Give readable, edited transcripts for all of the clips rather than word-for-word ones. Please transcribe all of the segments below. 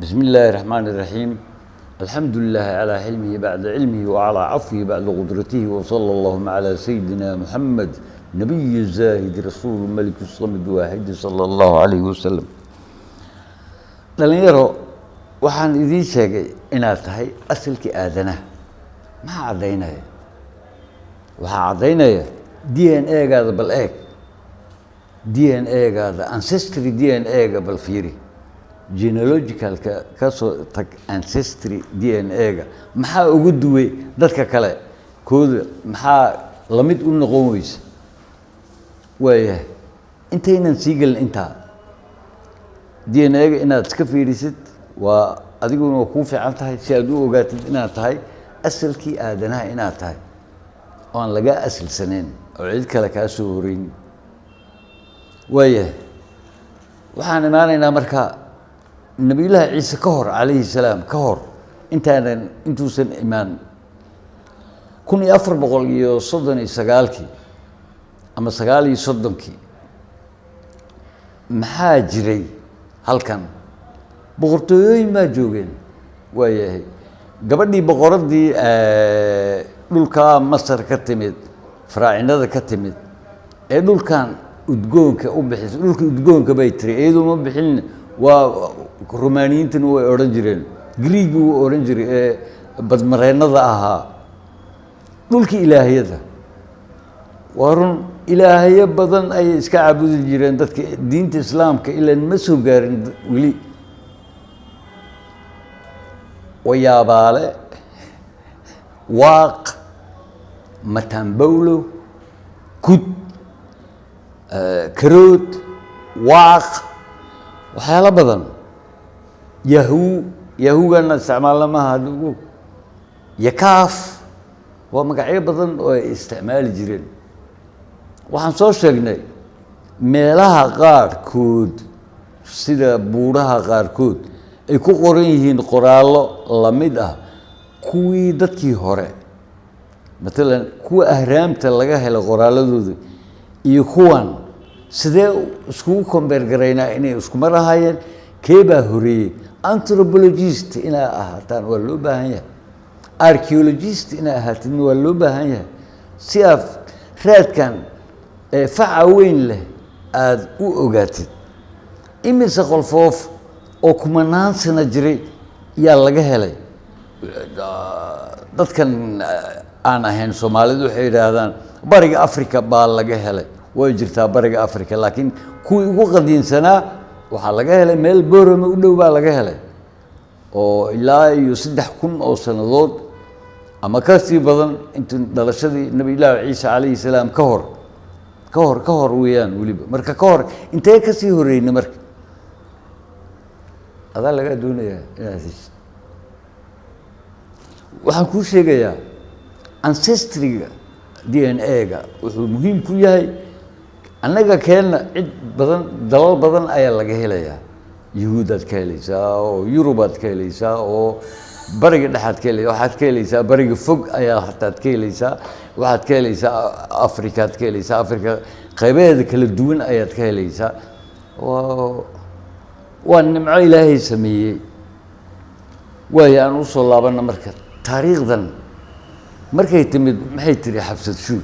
بسم الله الرحمن الرحيم، الحمد لله على حلمه بعد علمه وعلى عفوه بعد قدرته، وصلى اللهم على سيدنا محمد نبي الزاهد رسول الملك الصمد واحد صلى الله عليه وسلم. Dhalinyaro, waxaan idiin sheegay inaad tahay asalkii aadanaha. Maxaa caddaynaya? Waxaa caddaynaya DNA-gaada. Bal eeg DNA-gaada, ancestry DNA-ga bal fiiri, genealogicalka ka soo tag, ancestry DNA-ga maxaa ugu duway dadka kale kooda? Maxaa lamid u noqon weysa? Waayahay, intaynan sii gelin intaa DNA-ga inaad iska fiirisid waa adiguna waa kuu fiican tahay, si aad u ogaatid inaad tahay asalkii aadanaha, inaad tahay oo aan lagaa asilsanayn oo cid kale kaa soo horeyn. Waayahay, waxaan imaanaynaa marka Nabiyullaahi Ciise ka hor calayhi salaam, ka hor intaanan intuusan imaan, 1439-kii ama 39-kii, maxaa jiray halkan? Boqortooyooyin baa joogeen. Waayahay, gabadhii boqoraddii dhulkaa Masar ka timid, faraacinada ka timid, ee dhulkan udgoonka u bixisay, dhulka udgoonka bay tiri. Iyadoo ma bixin, waa Romaaniyiintuna way odhan jireen, Griigi wuu odhan jiray ee badmareennada ahaa, dhulkii ilaahiyada. Waa run, ilaahyo badan ayay iska caabudi jireen dadka. Diinta Islaamka ilan ma soo gaarin weli. Wayaabaale, Waaq, Matambowlo, Kud, Karood, Waaq, waxyaalo badan, Yahuu, Yahuugana isticmaalna maaha hadda ugu, Yakaaf, waa magacyo badan oo ay isticmaali jireen. Waxaan soo sheegnay meelaha qaarkood, sida buuraha qaarkood, ay ku qoran yihiin qoraallo lamid ah kuwii dadkii hore, matalan kuwa Ahraamta laga helay qoraaladooda iyo kuwan, sidee iskugu compare garaynaa inay isku mar ahaayeen? Kee baa horeeyey? Anthropologist inaa ahaataan waa loo baahan yahay, archaeologist inaa ahaatidna waa loo baahan yahay, si aad raadkan faca weyn leh aada u ogaatid. Imise qolfoof oo kumanaan sano jiray yaa laga helay? Dadkan aan ahayn Soomaalidu waxay yidhaahdaan Bariga Africa baa laga helay. Way jirtaa Bariga Africa, laakiin kuwii ugu qadiimsanaa waxaa laga helay meel Borame u dhow baa laga helay, oo ilaa iyo 3000 oo sannadood ama kasii badan intuu dhalashadii Nabiyullaahi Ciise calayhi salaam ka hor, ka hor, ka hor weeyaan weliba. Marka ka hor intee kasii horeyna? Marka adaa lagaa doonayaa inaad heshid. Waxaan kuu sheegayaa ancestryga DNA-ga wuxuu muhiim ku yahay annaga keenna. Cid badan, dalal badan ayaa laga helayaa. Yuhuudaad ka helaysaa, oo Yurubaad ka helaysaa, oo Bariga Dhexaad ka helaysaa, waxaad ka helaysaa Bariga Fog ayaa hataad ka helaysaa, waxaad ka helaysaa Afrikaad ka helaysaa, Afrika qaybaheeda kala duwan ayaad ka helaysaa. Waa nimco Ilaahay sameeyey. Waayo, aan usoo laabana marka taariikhdan markay timid, maxay tiri Xabsad Shuud?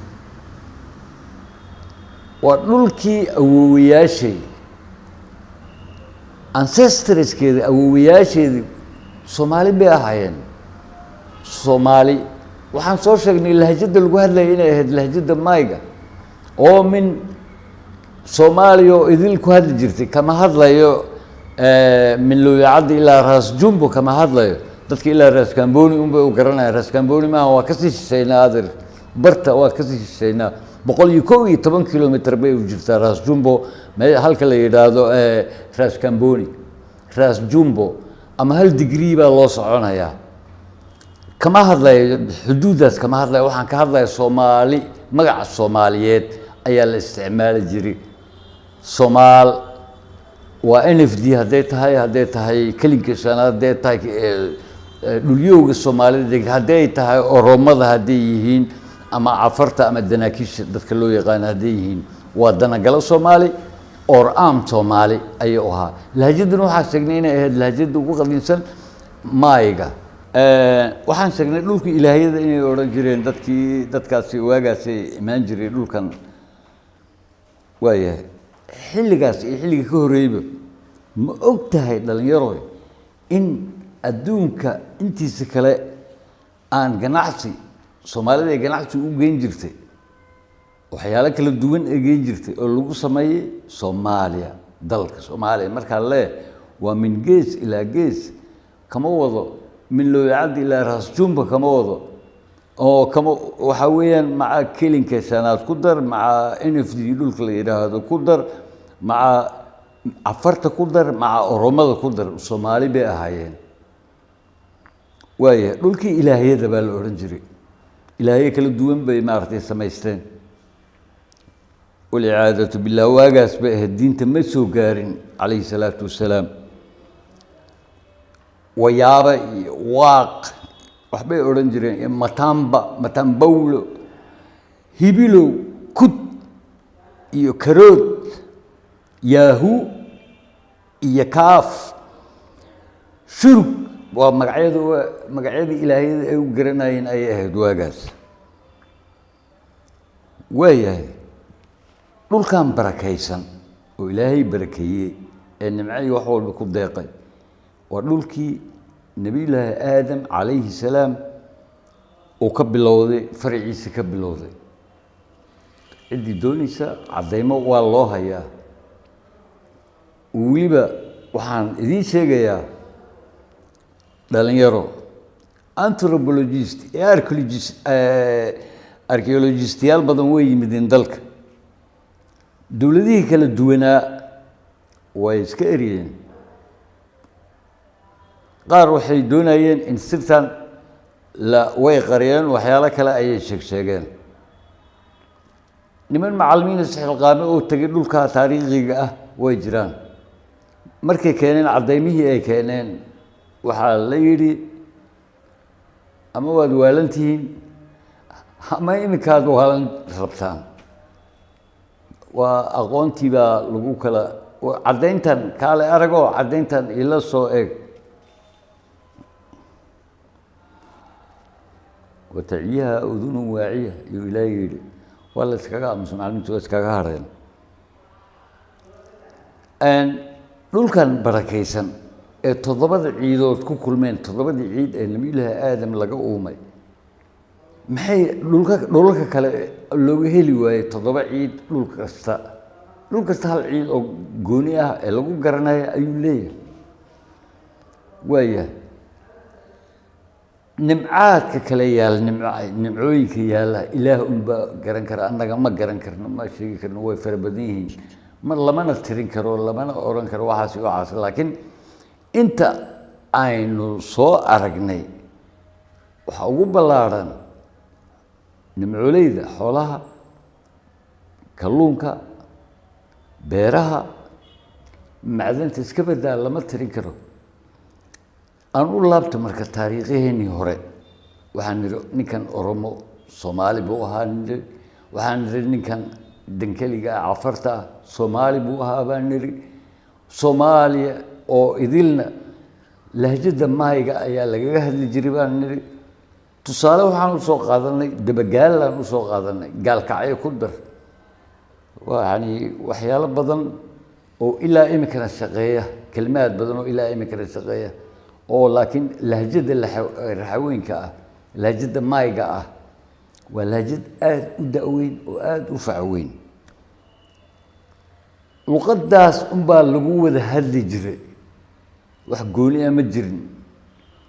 Waa dhulkii awowayaashay, ancestorskeeda, awowayaasheedii Soomaali bay ahaayeen. Soomaali waxaan soo sheegnay lahjadda lagu hadlayay inay ahayd lahjadda Mayga oo min Soomaaliya oo idil ku hadli jirtay. Kama hadlayo min Looyacadda ilaa Raas Jumbo, kama hadlayo. Dadka ilaa Raas Kamboni unbay u garanayaan. Raas Kamboni maaha, waa kasii shisheynaa adeer, barta waa kasii shisheynaa. 111 kilomitr bay u jirtaa Raas Jumbo me halka la yidhaahdo Raas Kamboni. Raas Jumbo ama hal digrii baa loo soconayaa. Kama hadlayo xuduuddaas, kama hadlayo. Waxaan ka hadlaya Soomaali, magaca Soomaaliyeed ayaa la isticmaali jiray. Soomaal waa NFD hadday tahay, hadday tahay Kelinka Shanaad, hadday tahay dhulyowga Soomaalida deg, hadday tahay Oromada, hadday yihiin ama Cafarta ama Danaakiisha dadka loo yaqaano hadday yihiin, waa Danagalo Soomaali. Or am Soomaali ayuu ahaa. Lahjaddan waxaa sheegnay inay ahayd lahjadda ugu qadiimsan Maayga. Waxaan sheegnay dhulka ilaahyada inay odhan jireen dadkii, dadkaasi waagaasi imaan jiray dhulkan. Waayahay, xilligaas iyo xilliga ka horreeyba, ma og tahay, dhalinyaroy, in adduunka intiisa kale aan ganacsi Soomaalida ay ganacsi u geyn jirtay, waxyaalo kala duwan ay geyn jirtay oo lagu sameeyey Soomaaliya? Dalka Soomaaliya markaa lee waa min gees ilaa gees, kama wado min Looyacadda ilaa Raasjumba, kama wado oo kama. Waxaa weeyaan maca Kelinka Shanaad ku dar, maca NFD dhulka la yidhaahdo ku dar, maca Cafarta ku dar, maca Oromada ku dar, Soomaali bay ahaayeen. Waayahay, dhulkii ilaahyada baa la odhan jiray. Ilaahyo kala duwan bay maaragtay samaysteen, walciyaadatu billah. Waagaas bay ahayd, diinta ma soo gaarin calayhi salaatu wasalaam. Wayaaba iyo Waaq waxbay odhan jireen, iyo Matamba, Matambawlo, Hibilow, Kud iyo Karood, Yaahu iyo Kaaf, Shurug. Waa magacyada, magacyadii ilaahyada ay u garanayeen ayay ahayd waagaas. Waayahay, dhulkan barakaysan oo Ilaahay barakeeyey ee nimco iyo wax walba ku deeqay waa dhulkii Nebiyullaahi Aadam calayhi salaam uu ka bilowday, faraciisa ka bilowday. Ciddii doonaysa caddaymo waa loo hayaa. Weliba waxaan idiin sheegayaa, dhalinyaro, anthropologist iyo archaeologist, archaeologistayaal badan way yimideen dalka. Dowladihii kala duwanaa way iska eryeen. Qaar waxay doonayeen in sirtan la way qariyeen, waxyaalo kale ayay sheeg sheegeen. Niman macallimiin isxilqaame oo tegay dhulka taariikhiga ah way jiraan. Markay keeneen caddaymihii ay keeneen, waxaa la yidhi: ama waad waalan tihiin ama iminkaad waalan rabtaan. Waa aqoontii baa lagu kala caddayntan. Kaale aragoo caddayntan ila soo eeg. Wataciyaha udunun waaciya iyuu Ilaahay yidhi. Waa la iskaga aamusa, macalimiintu waa iskaga hareen. Dhulkan barakaysan ee toddobada ciidood ku kulmeen, toddobadii ciid ee Nabiyullaahi Aadam laga uumay, maxay dhulka dhulalka kale looga heli waayey toddoba ciid? Dhul kasta, dhul kasta hal ciid oo gooni ah ee lagu garanayo ayuu leeyahay. Waayahay, nimcaadka kale yaal, nimc nimcooyinka yaalla Ilaah unbaa garan kara. Annaga ma garan karno, ma sheegi karno, way fara badan yihiin, ma lamana tirin karo, lamana odhan karo waxaas iyo waxaas. Laakiin inta aynu soo aragnay waxaa ugu ballaadhan nimcooleyda xoolaha, kalluunka, beeraha, macdanta iska badaa, lama tirin karo. Aan u laabto marka taariikhaheenii hore. Waxaan nidhi ninkan Oromo Soomaali buu ahaa nidhi. Waxaan nidhi ninkan Dankeliga ah, Cafarta ah, Soomaali buu ahaa baan nidhi. Soomaaliya oo idilna lahjadda Maayga ayaa lagaga hadli jiray baan nidhi. Tusaale waxaan usoo qaadanay Dabagaalaan usoo qaadanay, Gaalkacyo ku dar, yani waxyaalo badan oo ilaa iminkana shaqeeya, kelimaad badan oo ilaa iminkana shaqeeya oo laakiin lahjadda Raxaweenka ah, lahjadda Maayga ah, waa lahjad aada u da-weyn oo aada u facweyn. Luqaddaas unbaa lagu wada hadli jiray, wax gooni ah ma jirin.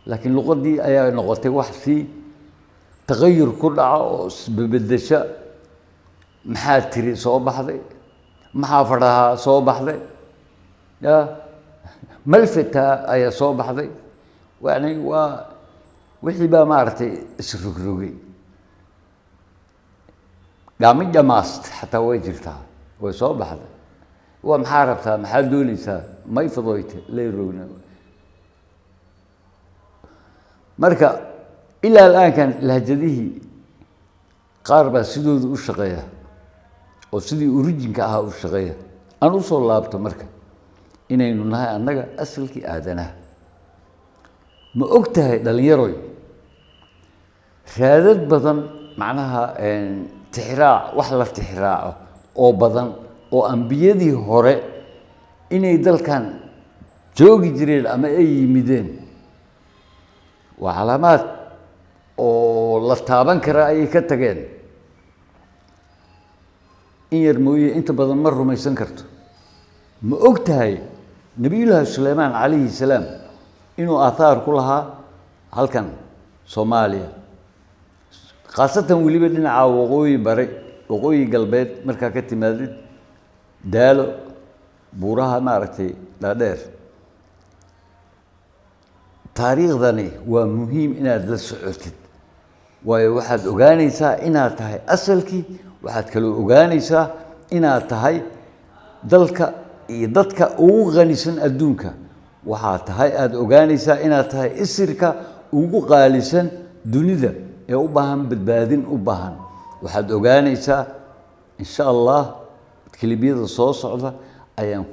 Laakiin luqaddii ayaa noqotay wax si tagayur ku dhaca oo isbebedesha. Maxaa tiri soo baxday, maxaa fadhahaa soo baxday, ya malfeta ayaa soo baxday. Yani waa wixii baa maaragtay isrogrogay. Gaami dhamaast xataa way jirtaa, way soo baxday. Waa maxaa rabtaa, maxaa doonaysaa, may fadoyte layrogna. Marka ilaa alaankan lahjadihii qaar baa sidooda u shaqeeya oo sidii orijinka ahaa u shaqeeya. Aan usoo laabto marka inaynu nahay annaga asalkii aadanaha. Ma og tahay, dhalinyaroy, raadad badan, macnaha tixraac, wax la tixraaco oo badan oo ambiyadii hore inay dalkan joogi jireen ama ay yimideen, waa calaamaad oo la taaban karaa ayay ka tageen. In yar mooye, inta badan ma rumaysan karto. Ma og tahay Nabiyullaahi Suleymaan calayhi salaam inuu aathaar ku lahaa halkan Soomaaliya, khaasatan weliba dhinaca waqooyi bari, waqooyi galbeed markaa ka timaadid Daalo, buuraha maaragtay dhaadheer? Taariikhdani waa muhiim inaad la socotid, waayo waxaad ogaanaysaa inaad tahay asalkii. Waxaad kaloo ogaanaysaa inaad tahay dalka iyo dadka ugu qanisan adduunka. Waxaa tahay aada ogaanaysaa inaad tahay isirka ugu qaalisan dunida ee u baahan badbaadin u baahan. Waxaad ogaanaysaa, insha Allah, clip-yada soo socda ayaan.